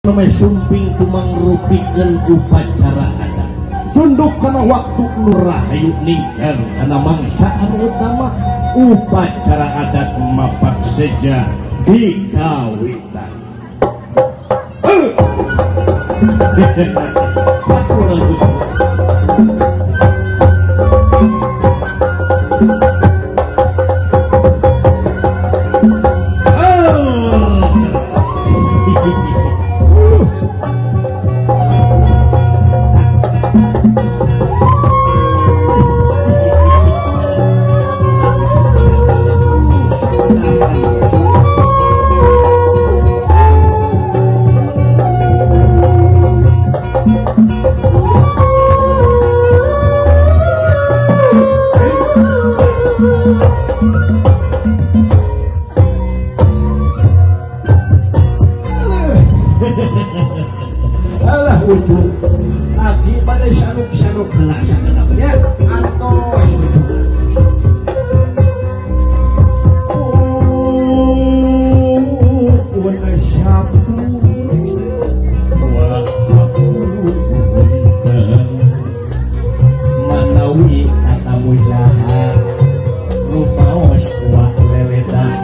Namai sumping kumangrupikeun upacara adat. Tunduk kana waktu nu rahayu ningker kana mangsa anu utama upacara adat mapak seja di kawitan. Alah ujung lagi pada sanuk-sanuk belasan kenapanya antos ujung manawi katamu jahat rupaos kuah leledan.